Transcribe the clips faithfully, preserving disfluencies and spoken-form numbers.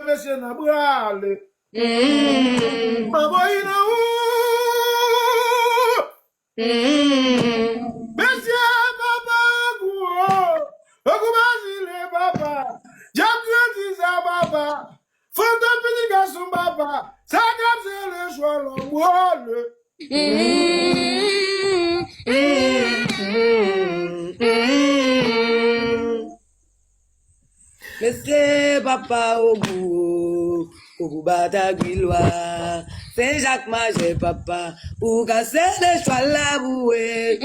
mesye nan bra ale. Mm. Manbo Ina ou. Mm. Mesye papa Ogou o. Ogou Bazile papa. Djab grandi sa papa. Fantom pitit gason papa. Sa k ap sele chwa lanmò le. Mesye papa Ogou o, Ogou Batagwilwa, Sen Jak Majè papa, ou ka sele chwa la boue.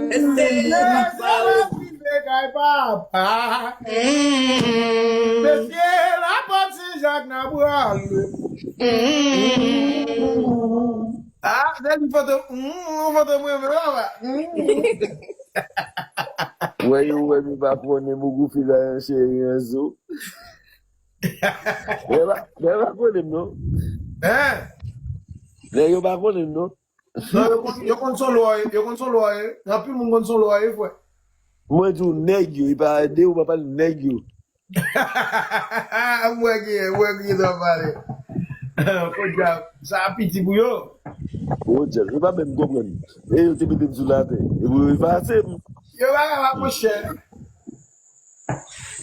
Mesye papa Ogou. Rive kay papa. Mesye lapòt Sen Jak nan bra le. Ah, se li fantom. Mm, fantom mwen menm papa. Wè yo wè m pa konnen Ogou fil a cheri an zo. Nèg pa nèg pa konnen m non. Hein? Nèg yo pa konnen m non. Non, yo konn yo konn son lwa yo, yo konn son lwa yo. Anpil moun konn son lwa yo, frè. Mwen di w nèg yo, e pa de ou pa pale nèg yo. M wè ki, m wè ki sa w pale. Podyab, sa piti pou yo. Podyab, yo pa menm konprann. E yo te mete m sou latè. E pou yo efase m. Yo pa kapab, monchè.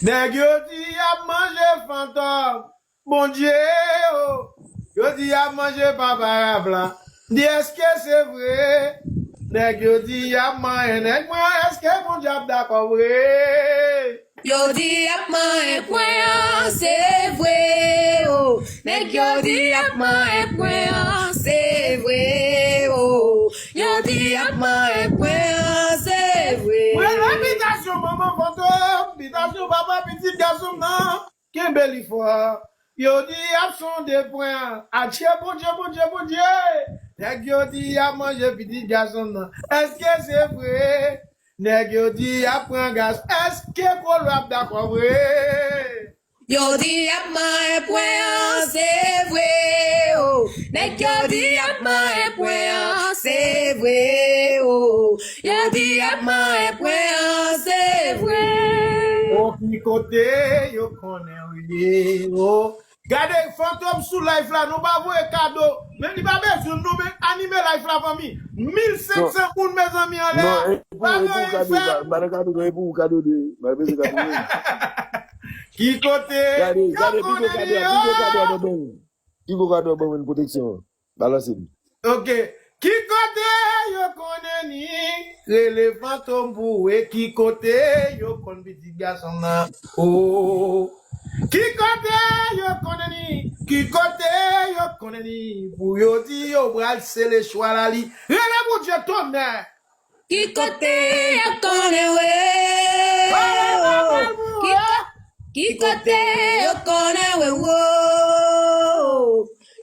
Nèg yo di y ap manje fantom. Bondye o, yo di y ap manje papa rap la. M di èske se vre? Nèg yo di y ap manyen nèg mwen, èske Bondye ap dakò vre? Yo di y ap manyen pwen an, se vre o. Nèg yo di y ap manyen pwen an, se vre o. Yo di y ap manyen pwen an, se vre. Mwen labitasyon manman fantom, bitasyon papa pitit gason m nan. Kenbe li fò. Yo di y ap sonde pwen an. Atye Bondye, Bondye, Bondye. Nèg yo di y ap manje pitit gason nan. Èske se vre? Nèg yo di y ap pran gas. Èske Kolo ap dakò vre? Yo di y ap manyen pwen an, se vre o. Nèg yo di y ap manyen pwen an, se vre o. Yo di y ap manyen pwen an, se vre. O ki kote yo konnen w ye o. Gade fantom sou live la, nou pa voye kado. Men li pa bezwen nou, men anime live la fanmi. Mil senk san moun mezanmi anlè a. Non, e pou, e pou kado la. M pa nan kado non, e pou kado de. M pa bezwen kado non. Ki kote yo konnen li yo? Ki kote kado a ban mwen? Ki kote kado a ban mwen pwoteksyon an? Balanse m. Ok. Ki kote yo konnen ni? Rele fantom pou wè ki kote yo konn pitit gason nan. Oh. Ki kote yo konnen ni? Ki kote yo konnen ni? Pou yo di yo pral sele chwa la li. Rele Bondye tonnè. Ki kote yo konnen we? Ki, ki kote yo konnen we wo?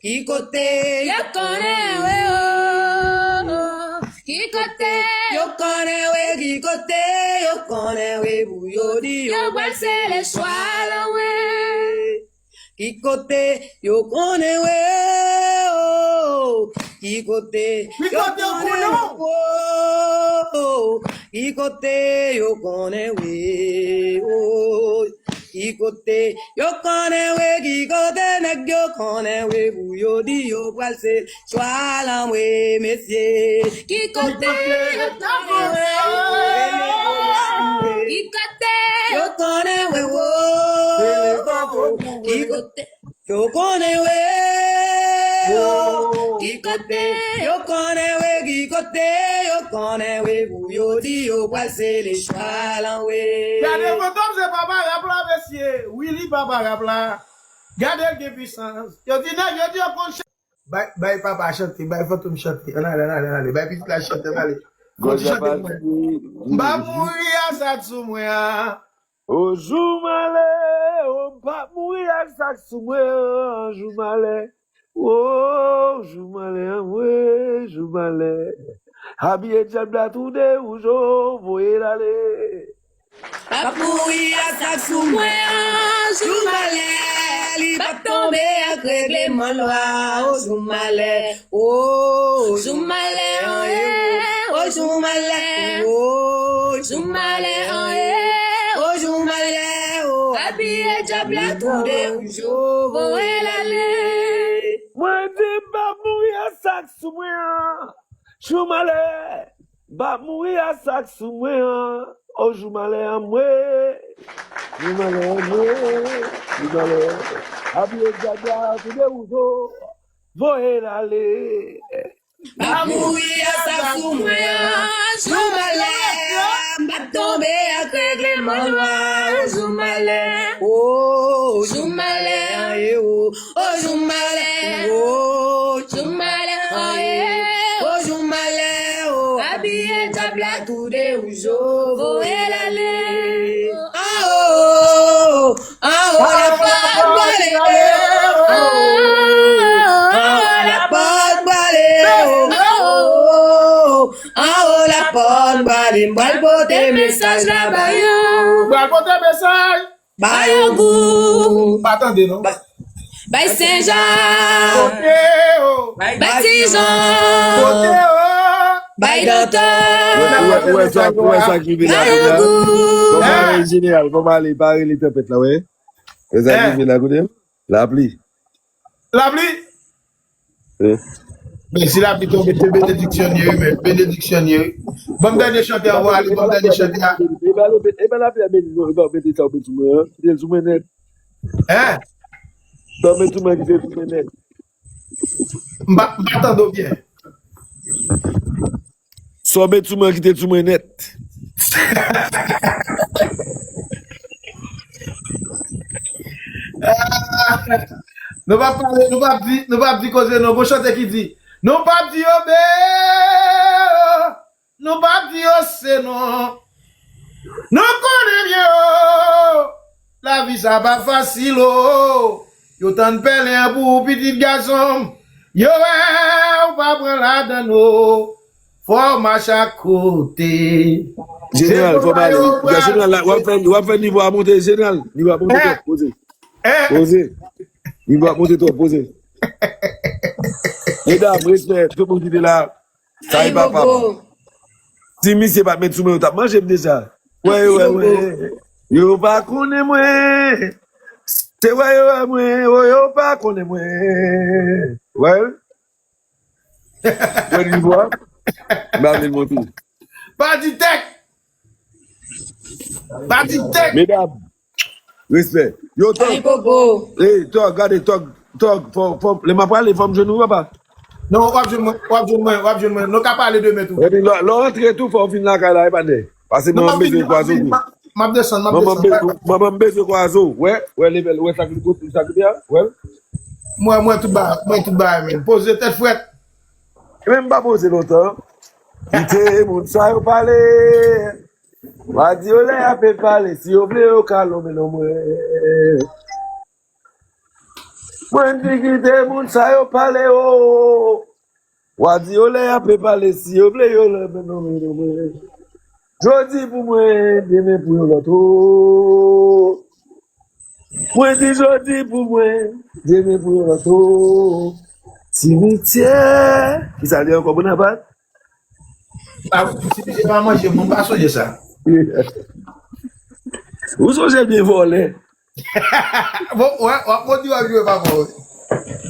Ki kote yo konnen we wo? Ki kote yo konnen we? Ki kote yo konnen we? Pou yo di yo pral sele chwa la we. Ki kote yo konnen we o? Ki kote yo konnen we o? Ki kote yo konnen we o? Ki kote yo konnen we? Ki kote nèg yo konnen we? Pou yo di yo pral se chwa lanmwe mesye. Ki kote yo konnen we o? Ki kote yo konnen we o? Ki kote yo konnen we o? Ki kote yo konnen we? Ki kote yo konnen we? Pou yo di yo pral sele chwa lanmwe. Gade fantom se papa rap la mesye. Wi li papa rap la. Gade l gen pisans. Yo di nèg yo di yo konn Bay, bay papa chante, bay fantom chante. Ann ale, ann ale, ann ale. Bay pitit la chante, ann ale. Fantom chante pou mwen. M pa mouri a sa k sou mwen an. O jou m ale, o m pa mouri ak sa k sou mwen an, jou m ale. O jou m ale an mwen, jou m ale. Abiye dyab la tounen wouj o, voye l ale. P ap mouri a sa k sou mwen an, jou malè, li p ap tonbe ak regleman lwa, o jou malè, o jou malè an, e, o Jou malè, o, jou malè, an, e, o, jou malè, o, abiye dyab la tou de wouj, o, voye l ale. Mwen di m p ap mouri a sa k sou mwen an. Jou malè, m p ap mouri a sa k sou mwen an. O, jou malè an mwen. Jou malè an mwen. Jou malè an mwen. Abiye dyab la tou de wouj, o, voye l ale. M ap mouri a sa k sou mwen an. Jou malè, m p ap tonbe ak règleman nwa. O, jou malè, o, jou malè, an, e, o, o, jou malè, o, jou malè, an, e, o, jou malè, o, abiye dyab la tou de wouj, o, voye l ale. An, o, o, o. Anwo lapòt bwale, o, anwo lapòt bwale, o, anwo lapòt bwale, m pral pote mesaj la ba yo. Pral pote mesaj. Ba yo gou. Pa tande, non. Ba, bay Senjak. Kote yo? Bay Tijan. Kote yo? Bay Dantan. Ou wè, ou wè sa, ou wè sa ki vin la, kounye a? Kòman ale, jeneral? Kòman ale? Pa rele tanpèt la, wè. Wè sa ki vin la, kote? Lapli. Lapli? Wi. Men si lapli tonbe, se benediksyon li ye, men. Benediksyon li ye. Ban m dènye chante a, anvan ale, ban m dènye chante a. E pa lapli a beni, non, e pa mete sa w met sou mwen an. Kite l sou mwen nèt. Hein? Sa w met sou mwen, kite l sou mwen nèt. M pa, m pa tande w byen. Sa w met sou mwen, kite l sou mwen nèt. Ah, nou p ap pale, nou p ap di, nou p ap di koze non. Gon chante ki di, nou p ap di yo be, nou p ap di yo se non. Nou konnen byen, o, lavi sa pa fasil, o. Yo tann pèlen an pou ou, pitit gason m. Yo wè ou pa pran ladann, o. Fò w mache a kote. Jeneral, fò w pale. Jeneral, la, w ap fè, w ap fè nivo a monte, jeneral. Nivo a monte twòp, poze. Poze. Nivo a monte twòp, poze. Medam, respè, tout moun ki te la. Sa e papa m. Si misye pa t met sou mwen, yo t ap manje m deja. Wè yo wè mwen. Yo pa konnen mwen. Se wè yo wè mwen. O, yo pa konnen mwen. Wè. Wè nivo a. M pa vle monte. Pa di tèk. Pa di tèk. Medam. Respè. Yo, Tòg. Ey, Tòg, gade, Tòg, Tòg, fò, fò, lè m ap prale, fò m jwenn ou, papa. Non, w ap jwenn mwen, w ap jwenn mwen, w ap jwenn mwen. Nou ka pale demen tou. Epi, lè, lè w antre tou, fò w vin lakay la, e pa de. Pase manman m bezwen kwaze w tou. M ap desann, m ap desann. Manman m bezwen kwaze w. Wè, wè, level, wè sa ki kote, sa ki a, wè. Mwen, mwen tout bagay, mwen tout bagay, men. Poze tèt frèt. E men m pa poze lontan. Kite moun sa yo pale. Wa di yo lè y ape pale, si yo vle yo ka lonmen non mwen. Mwen di kite moun sa yo pale o. Wa di yo lè y ape pale, si yo vle yo lonmen non mwen. Jodi pou mwen, demen pou yon lòt o. Mwen di jodi pou mwen, demen pou yon lòt o. Simityè. Kisa li ankò, Bonapat? Ah, si misye pa manje, mwen pa sonje sa. Ou sonje byen vòlè. Bon, wè, wè, bon, di w ap jwe pa bon.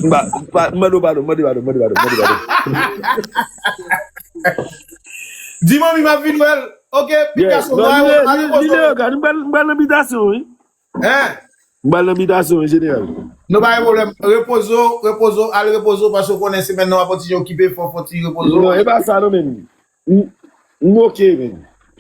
M pa, m pa, m mande w padon, m mande padon, m mande padon, m mande padon, m mande padon. Di manmi m ap vin wè l. Ok, pikas, non, ale, ale, ale, ale, ale, nou pral, nou pral nan bitasyon, wi. Hein? M pral nan bitasyon, jeneral. Nou pa gen pwoblèm. Repoze w, repoze w, al repoze w, paske w konnen semèn nan w ap yon ti jan okipe, fò w fè yon ti repoze w. Non, e pa sa non, men. M, m oke, men.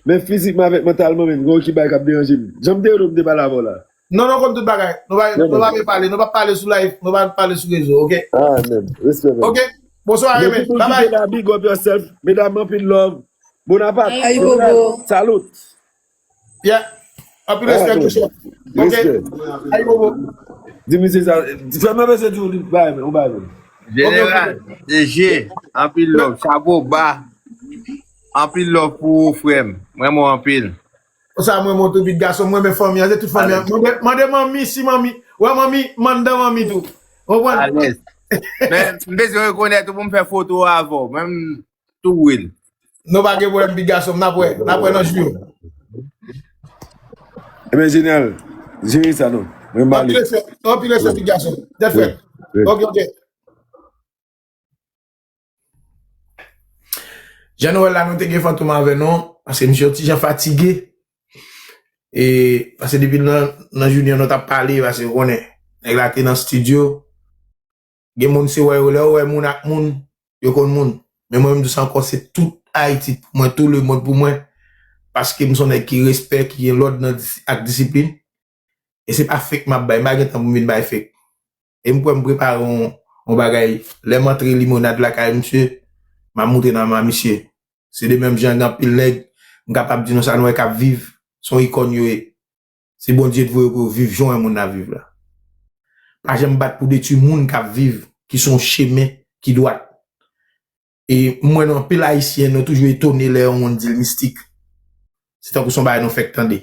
Men fizikman avèk mantalman, men, gen yon ki bay k ap deranje m. Jan m te ye w, m te pale avè w la. Non, non, konn tout bagay. Nou pa, nou pa vle pale, nou pa pale sou live, nou pa pale sou rezo, ok? Ah, men. Respè, men. Ok. Bonswa, men. Bye bye. Big up yourself. Medam, anpil love. Bonapat. Ay, bobo. Salut. Yeah. Anpil respè tou, chèf. Ok. Ay, bobo. Di misye sa. Frè m nan bezwen di w li bay, men, ou bay, men. Jeneral, D J, anpil love. Chapo ba. Anpil love pou ou, frè m. M renmen w anpil. Konsa, mwen, mwen tou, pitit gason, mwen, men fanmi an, se tout fanmi an. Mande, mande manmi, si manmi, wè manmi, m anndan manmi tou. Konprann? Alèz. Men, m bezwen rekonèt ou pou m fè foto avè w. Men, m tou real. Non, pa gen pwoblèm, Big Gason, n ap wè, n ap wè nan jou yo. Ebyen, jeneral, jere sa non. Mwen m ale. Anpil respè, anpil respè, Big Gason. Tèt frèt. Ok, ok. Jan nou wè la, nou te gen Fantom avè nou, paske misye yon ti jan fatige. E, paske depi nan, nan jounen an nou t ap pale, paske ou konnen, nèg la te nan estidyo. Gen moun se wè yo, lè yo wè moun ak moun, yo konn moun. Men mwen, m di sa ankò, se tout Ayiti pou mwen, tout lemonn pou mwen. Paske m se yon nèg ki respè, ki gen lòd nan dis- ak disiplin. E se pa fake m ap bay, m pa gen tan pou m vin bay fake. E m kwè m prepare yon, yon bagay. Lè m antre limonad lakay misye, m ap moute nan men misye. Se de menm jan gen anpil nèg, m kapab di nou sa, nou wè k ap viv, se yon ikòn yo ye. Se Bondye t voye pou yo viv jan w wè moun nan ap viv la. Pa janm bat pou detwi moun k ap viv, ki se yon chemen ki dwat. E m wè nou anpil Ayisyen, nou toujou etone lè yon moun di l mistik. Se tankou se yon bagay nou fèk tande.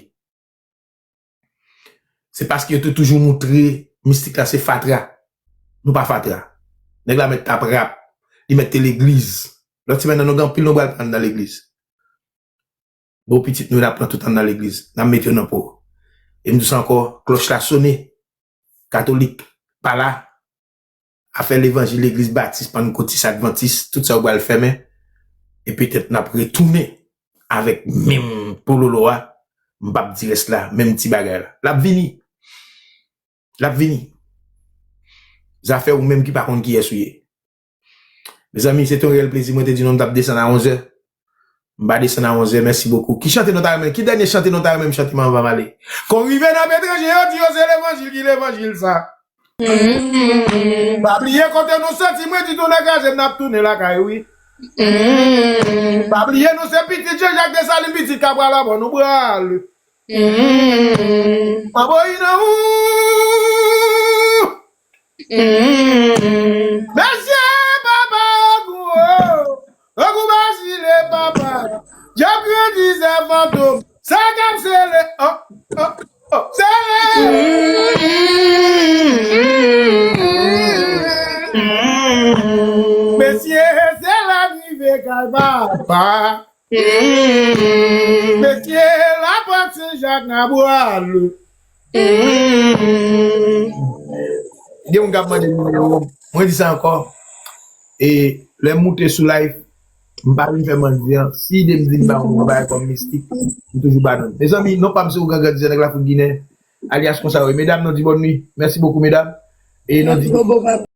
Se paske yo te toujou moutre mistik la se fatra. Nou pa fatra. Nèg la mèt t ap rap, li mèt te legliz. Lòt semèn nan nou gen anpil nou pral pran nan legliz. Bon, pitit nou, n ap pran tout anndan legliz. N ap mete yo nan po. E m di sa ankò, klòch la sone. Katolik pa la. Afè levanjil, legliz batis, pannkotis, advantis, tout sa yo pral fèmen. E petèt n ap retounen avèk menm pololo a. M p ap di rès la, menm ti bagay la. L ap vini. L ap vini. Zafè ou menm ki pa konn kiyès ou ye. Mezanmi, se te yon reyèl plezi. Mwen te di nou m t ap desann a onzè. M pa desann a onzè. Mèsi bokou. Ki chante nou ta renmen? Ki dènye chante nou ta renmen m chante m anvan m ale? Kon rive nan petranje, yo di yo se levanjil, ki levanjil sa? Pa bliye kote nou soti, mwen di tounen kraze, n ap tounen lakay, wi. Pa bliye nou se pitit Jan Jak Desalin, pitit Kabral, abò nou pral. Mwen voye nan ou. Mesye, papa, ogou, o. Ogou Bazile, papa. Djab grandizè, Fantom. Sa k ap sele, oh, oh, oh, sele. Mesye, se la n rive kay papa. Mesye, Lapant Sen Jak n a pral. Gen moun k ap mande nimewo m. Mwen di sa ankò. E lè m moute sou live, m pa vin fè mandi an. Si de m di m ba yon bagay kòm mistik, m toujou ba non. Mezanmi, non pa m se Ougan Grandizè, nèg Lafrik Ginen, alyas konsa yo ye. Medam, nou di bòn nwi. Mèsi bokou, medam. E nou di